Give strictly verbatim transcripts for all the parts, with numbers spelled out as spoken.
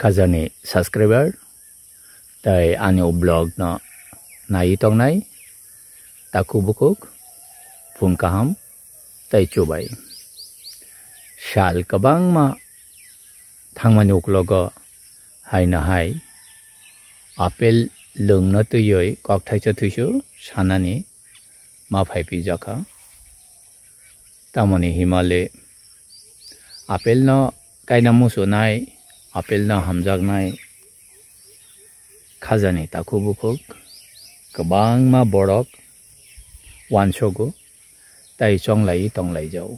Khajani subscriber tei ani o vlog no naiwi tongnai takhuk bukhuk phung kaham tei chubai. Sal kwbangma thangmani uklogo haino hai apple lwngno twiwi kokthaisa thuisu sanani ma phai pijak kha. Tamoni himale apple no kaina muchunai, apple no hamjaknai khajani takhuk bukhuk kwbangma borok uansogo tei chonglai tonglai jao.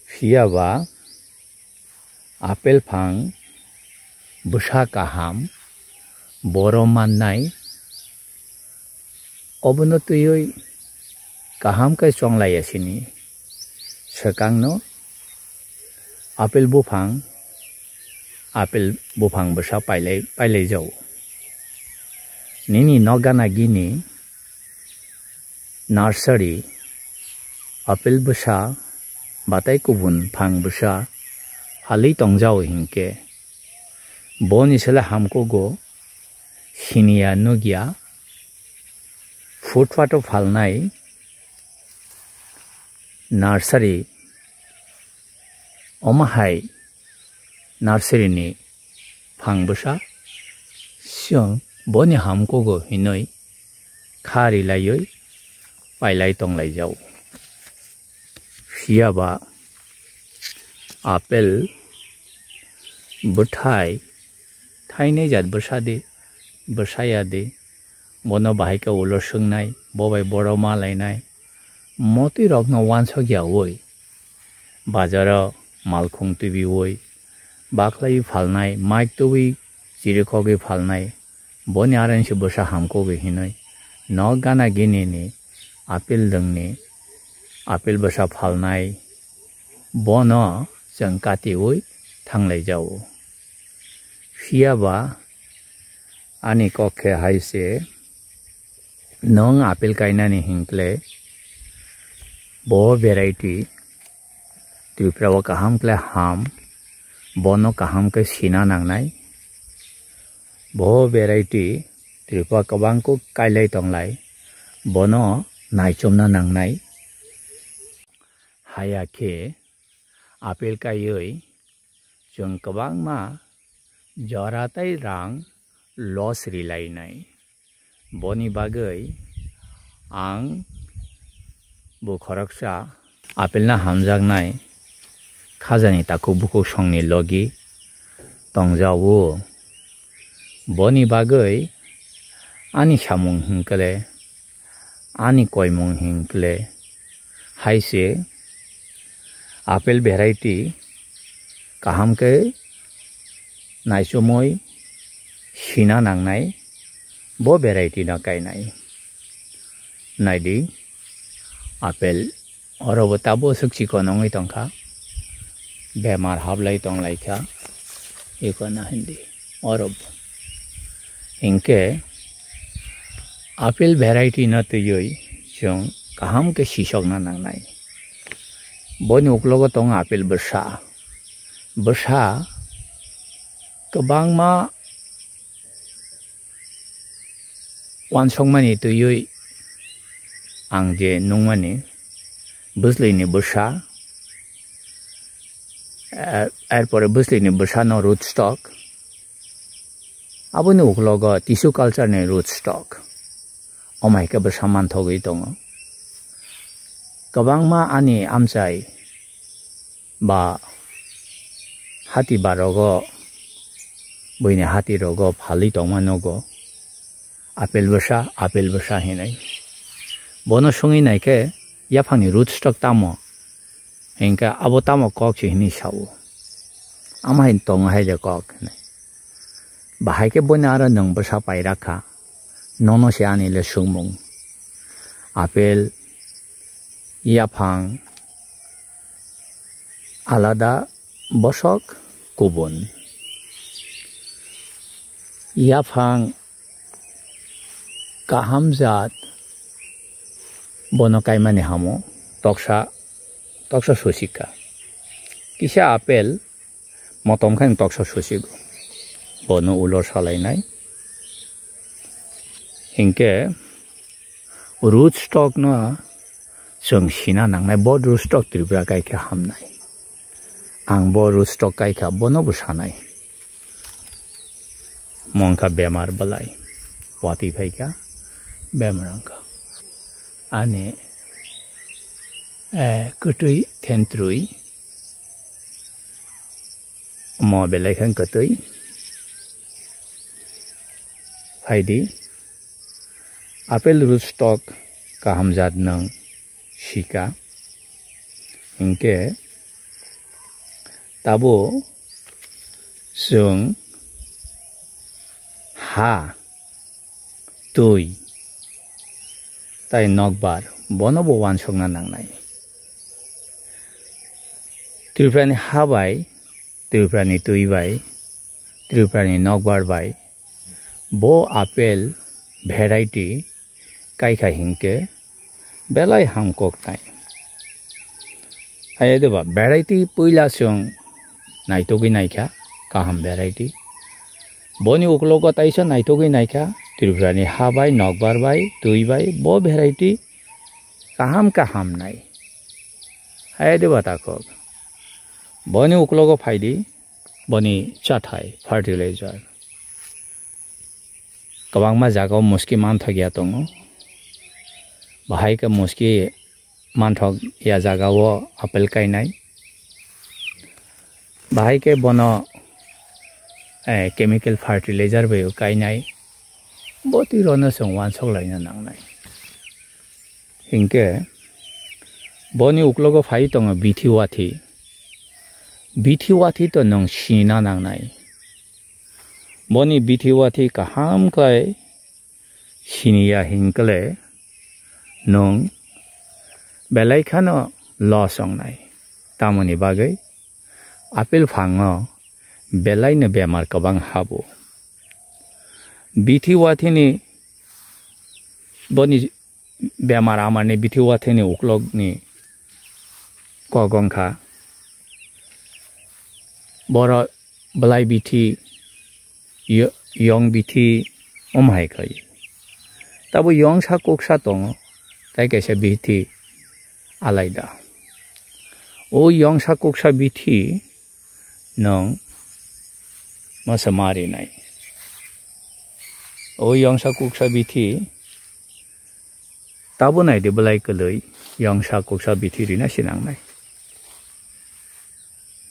Phiya ba apple phang bwsa kaham boro mannai, obono twiwi kaham khe chonglaiya sini swkangno apple buphang, apple buphang bwsa pailai, pailai jao. Nini nok gana gini nursery apple bwsa batai kubun phang bwsa phalwi tongjao hinkhe, boni sele hamkugo siniya nukya footpath o phalnai nursery, omo hai nursery ni phang bwsa chwng boni hamkugo hinwi kha rilaiwi pailai tonglai jao. Phiya ba apple bwthai thainai jat bwsa di, bwsa ya di, bono bahai khe ulo swngnai, bo bai boro ma lainai, motwi rokno uansuk yaui bazaro malkhung twibiui bakhlaiwi phalnai, mike twiwi chirikhogwi phalnai, boni arensi bwsa hamkugwi hinwi nok gana gini ni apple dwngni apple bwsa phalnai, bono chwng katiui thanglai jao. Phiya ba ani kok khe hai se, nwng apple kainani hinkle bo variety Tripura o kaham kle ham, bono kaham khe sina nangnai. Bo variety Tripura kwbang kuk kailai tonglai, bono naichomna nangnai. Haya khe apple kaiwi chwng kwbangma jora tei rang loss rilainai. Boni bagwi ang bo khoroksa apple no hamjaknai khajani takhuk bukhuk songni logi tongjao. Boni bagwi ani samung hinkle, ani koimung hinkle hai se apple variety kaham khe naichomwi sina nangnai, bo variety no kainai. Naidi, apple oro bo tabo swk chikon wngwi tongkha, bemar hablai tonglaikha, eko na hindi oro bo. Hinkhe apple variety no twiwi chwng kaham khe sisokna nangnai. Boni uklogo tongo apple bwsa. Bwsa kwbangma uansukmani twiwi ang je nukmani bwslwini bwsa, eh, erpore bwslwini bwsano root stock, aboni uklogo tissue culture ni root stock, omo hai khe bwsa manthogwi tongo. Kwbangma ani amchai ba hati barogo, buini hati rogo phalwi tongma nogo apple bwsa, apple bwsa hinwi. Bono swngwi naikhe yaphangni root stock tamo, hinkhe abo tamo kok se hinwi sao. Ama hai tongo hai de kok hinwi. Bahai khe boino aro nwng bwsa pairakha, nono se ani le swngmung. Apple, yaphang, alada bosok kubun. Yaphang kaham jat bono kaimani hamo toksa, toksa sosikha. Kisa apple motom khe toksa susigo. Bono ulo salainai. Hinkhe root stock no chwng sina nangnai, bo root stock Tripura kaikha hamnai. Ang bo root stock kaikha, bono bo sanai. Mongkha bemar belai. Watwi phaikha bemar wngkha. Ani, eh, kwtwi thentrwi. Omo belai khe kwtwi. Phaidi. Apple root stock kaham jat nwng sika. Hinkhe tabo chwng ha, twi, tai nokbar, bono bo uansukna nangnai. Tripurani ha bai, Tripurani twi bai, Tripurani nokbar bai, bo apple variety kaikha hinkhe belai hamkoknai. Hai de ba, variety puila chwng naitugwi naikha, kaham variety. Boni uklogo taisa naitugwi naikha, Tripurani ha bai, nokbar bai, twi bai, bo variety kaham kaham nai. Hai de ba takhuk. Boni uklogo phaidi, boni chathai, fertilizer. Kwbangma jagao muski manthokya tongo. Bahai khe muski manthok ya jagao apple kainai. Bahai khe bono, eh, chemical fertilizer bai kainai. Bo twi rono chwng uansuk laina nangnai. Hinkhe boni uklogo phai tongo bithi wathi. Bithi wathi to nwng sina nangnai. Boni bithi wathi kaham khlai siniya hinkle nwng belai kheno loss wngnai. Tamoni bagwi apple phango belaino bemar kwbang habo. Bithi wathini boni bemar amarni bithi wathini uklokni kok wngkha. Borok belai bithi, yo-, yong bithi, omo hai khlai. Tabo yongsa kuksa tongo, tai kaisa bithi alaida. O yongsa kuksa bithi nwng masa marinai. O yongsa kuksa bithi tabo naidi belai kwlwi yongsa kuksa bithi rina sinangnai.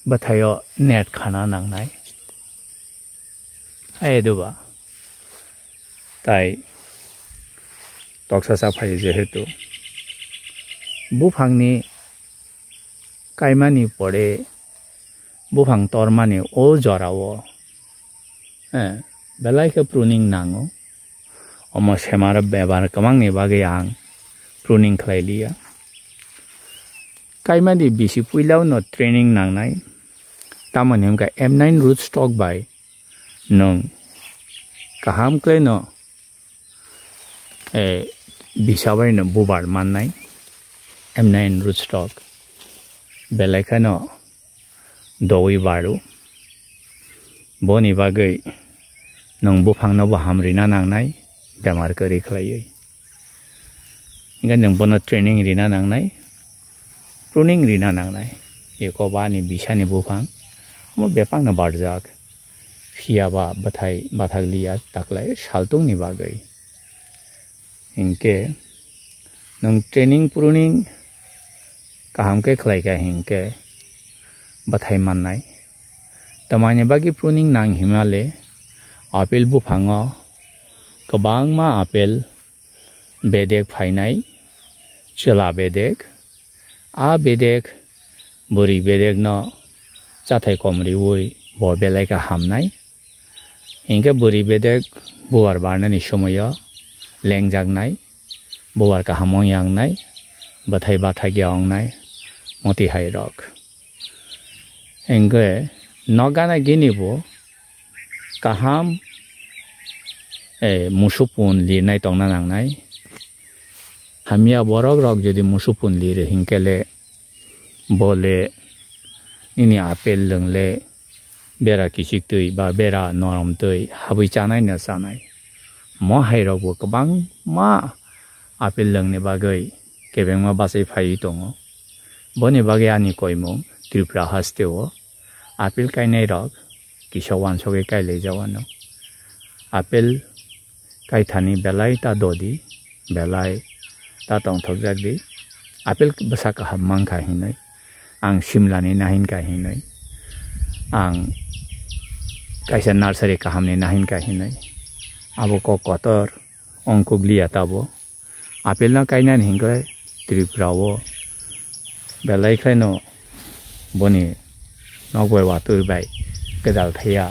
Bwthaio net khana nangnai. Ai duba. Tai toksa sa phai jehetu. Buphangni kaimani pore buphang tormani o jorao, eh, belai khe pruning nango. Omo semaro bebar kwbangni bagwi ang pruning khlai liya. Kaimani bisi puilao no training nangnai. Tamoni hwnkha M nine root stock bai nwng kaham khlai no, eh, bisa bai no bubar mannai. M nine root stock belai kheno dowi baru. Boni bagwi nwng buphangno bo ham rina nangnai, bemar kwrwi khlaiwi. Hingkhe nwng bono training rina nangnai, pruning rina nangnai. Eko bani bisani buphang, omo bebakno barjak. Phiya ba bwthai bathak liya taklai saltungni bagwi. Hinkhe nwng training pruning kaham khe khlai kha hinkhe bwthai mannai. Tamani bagwi pruning nang himale apple buphango kwbangma apple bedek phainai, chwla bedek. A bedek bwrwi bedekno chathai kom riwi bo belai kha hamnai. Hinkhe bwrwi bedek bubar barnani somoio lengjaknai, bubar kaham wngya wngnai, bwthai bathakya wngnai, moti hai rok. Hinkhe nokgana gini bo kaham, eh, musupun lirnai tongna nangnai. Hamya borok rok jodi musupun lire hinkhe le bo le nini apple lwng le bera kichik twi ba bera norom twi habwi chanai no chanai. Mo hai rok bo kwbangma apple lwngni bagwi kebengma bachai phaiwi tongo. Boni bagwi ani koimung Tripura haste o apple kainai rok kisa wansogwi kailai jawano. Apple kaithani belai ta dodi, belai ta tongthokjak di. Apple bwsa kaham mankha hinwi, ang Simlani nahinkha hinwi, ang kaisa nursery kahamni nahinkha hinwi, abo kok kotor ongkukliya tabo. Apple no kainani hinkhe Tripura o belai khlaino boni nokbai watwi bai kwdal thaiya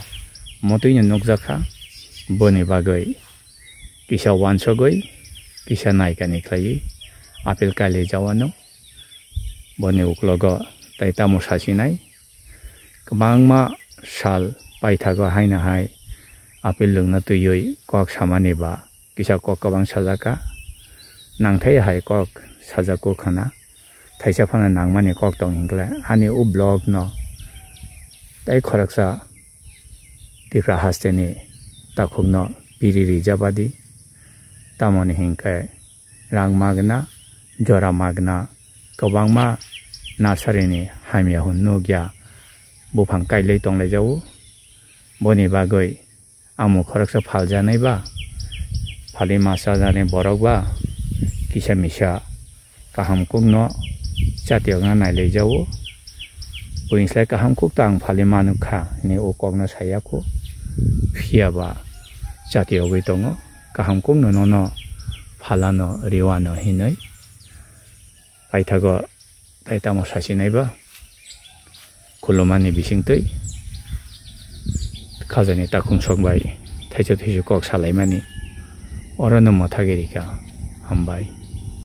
motwino nukjakha. Boni bagwi kisa wansogwi, kisa naikani khlaiwi apple kailai jawano. Boni uklogo tai tamo sasinai, kwbangma sal paithago haino hai apple lwngna twiwi kok samani ba kisa kok kwbang sajaka. Nangthai hai kok sajak kuk khana. Thaisa phano nangmani kok tong hinkhe ani o vlog no tai khoroksa Tripura hasteni takhukno piri rijabadi. Tamoni hinkhe rang magna, jora magna, kwbangma nursery ni hamya hwn nukya buphang kailai tonglai jago. Boni bagwi amo khoroksa phaljanai ba, phali masa jani borok ba, kisa misa kaham kukno chati okna nailai jago. Buini slai kaham kuk ta ang phali manuk kha hinwi o kokno saya kho. Phiya ba chati ogwi tongo, kaham kukno nono phalano riwano hinwi. Paithago tai tamo sasinai ba khulumani bisingtwi khajani takhum sok bai thaichuk thaichuk kok salaimani orono mothagwi rikha. Hambai.